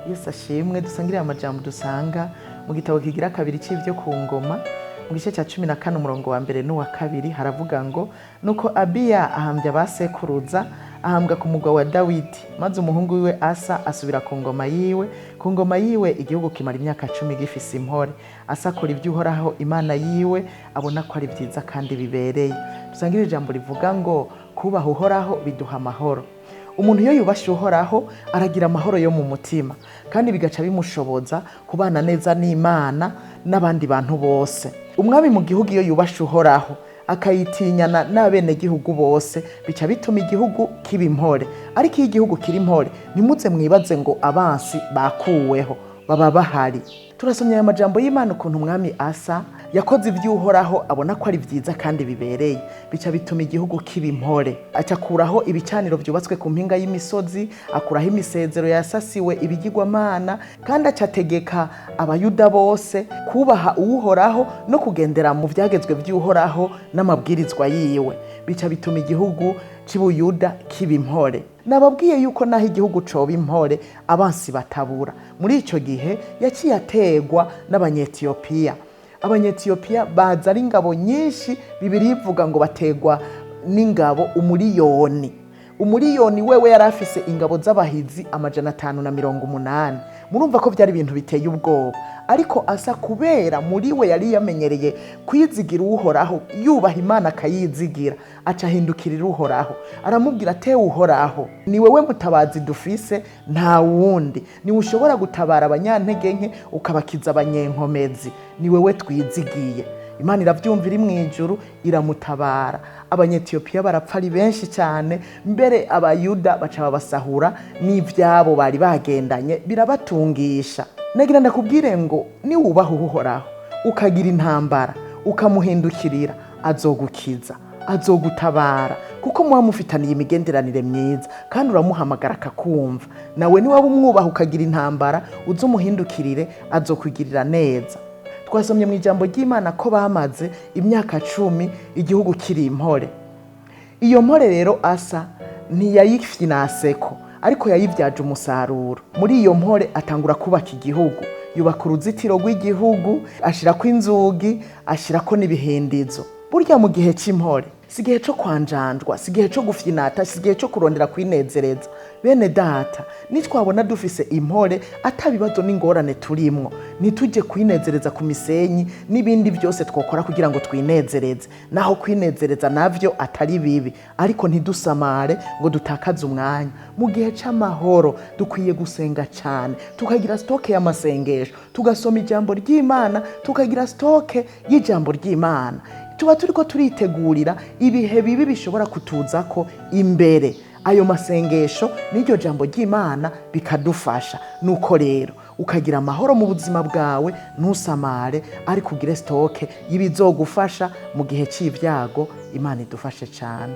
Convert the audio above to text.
Yesu ashimwe. Dusangire amajambo dusanga mu gitabo kigira kabiri c'ivyo ku ngoma, mu gice cya 14, umurongo wa mbere n'uwa kabiri. Haravuga ngo: "Nuko Abiya ahambya abasekuruza, ahambwa ku mugwa wa Dawidi, maze umuhungu wiwe Asa asubira ku ngoma yiwe. Ku ngoma yiwe igihugu kimara imyaka 10 gifise impore. Asa akora ibyo Uhoraho Imana yiwe abona ko ari byiza kandi bibereye." Dusangire ijambo rivuga ngo: "Kubaha Uhoraho biduha amahoro." Umuntu iyo yubashe Uhoraho aragira amahoro yo mu mutima, kandi bigaca bimushoboza kubana neza n'Imana n'abandi bantu bose. Umwami mu gihugu iyo yubashe Uhoraho, akayitinyana n'abenegihugu bose, bica bituma igihugu kiba impore. Ariko iyo igihugu kiri impore, ntimuze mwibaze ngo abansi bakuweho, baba bahari. Turasomye aya majambo y'Imana ukuntu umwami Asa yakoze ibyo Uhoraho abona ko ari byiza kandi bibereye, bica bituma igihugu kiba impore. Acakuraho ibicaniro byubatswe ku mpinga y'imisozi, akuraho imisezero yasasiwe ibigirwamana, kandi acategeka Abayuda bose kubaha Uwuhoraho no kugendera mu byagezwe by'Uhoraho n'amabwirizwa yiwe. Bica bituma igihugu c'Ibuyuda kiba impore. Nababwiye yuko naho igihugu coba impore, abansi batabura. Muri ico gihe yaciye ategwa n'Abanyetiyopiya. Abanyetiyopiya baza ari ingabo nyinshi. Bibiri ivuga ngo bategwa n'ingabo 1,000,000. 1,000,000, wewe yari afise ingabo z'abahizi 580. Murumva ko byari ibintu biteye ubwoba. Ariko Asa, kubera muri we yari yamenyereye kwizigira Uhoraho, yubaha Imana akayizigira, aca ahindukirira Uhoraho, aramubwira atewe: "Uhoraho, ni wewe mutabazi dufise, nta wundi. Niwe ushobora gutabara abanyantege nke, ukabakiza abanyenkomezi. Ni wewe twizigiye." Imana irabyumva iri mu ijuru, iramutabara. Abanyetiyopiya barapfa ari benshi cyane. Mbere Abayuda baca babasahura n'ibyabo bari bagendanye, birabatungisha. Nagira ndakubwire ngo niwubaha Uhoraho, ukagira intambara, ukamuhindukirira, azogukiza, azogutabara, kuko muba mufitaniye imigenderanire myiza, kandi uramuhamagara akakumva. Nawe niwaba umwubaha, ukagira intambara, uze umuhindukirire, azokugirira neza. Twasomye mu ijambo ry'Imana ko bamaze imyaka 10 igihugu kiri impore. Iyo mpore rero Asa ntiyayifyinaseko, ariko yayibyaje umusaruro. Muri iyo mpore atangura kubaka igihugu, yubaka uruzitiro rw'igihugu, ashirako inzugi, ashirako n'ibihindizo. Burya mu gihe cy'impore si igihe cyo kwanjanjwa, si igihe cyo gufyinata, si igihe cyo kurondera kwinezereza. Bene data, nitwabona dufise impore, atabibazo n'ingorane turimwo, ntitujye kwinezereza ku misenyi n'ibindi byose twokora kugira ngo twinezereze. Naho kwinezereza navyo atari bibi, ariko ntidusamare ngo dutakaze umwanya. Mu gihe c'amahoro dukwiye gusenga cyane, tukagira stock y'amasengesho, tugasoma ijambo ry'Imana, tukagira stock y'ijambo ry'Imana. Tuba turiko turitegurira ibihe bibi bishobora kutuzako imbere. Ayo masengesho n'iryo jambo ry'Imana bikadufasha. Nuko rero ukagira amahoro mu buzima bwawe, ntusamare, ariko ugire stock y'ibizogufasha mu gihe cy'ibyago. Imana idufashe cyane.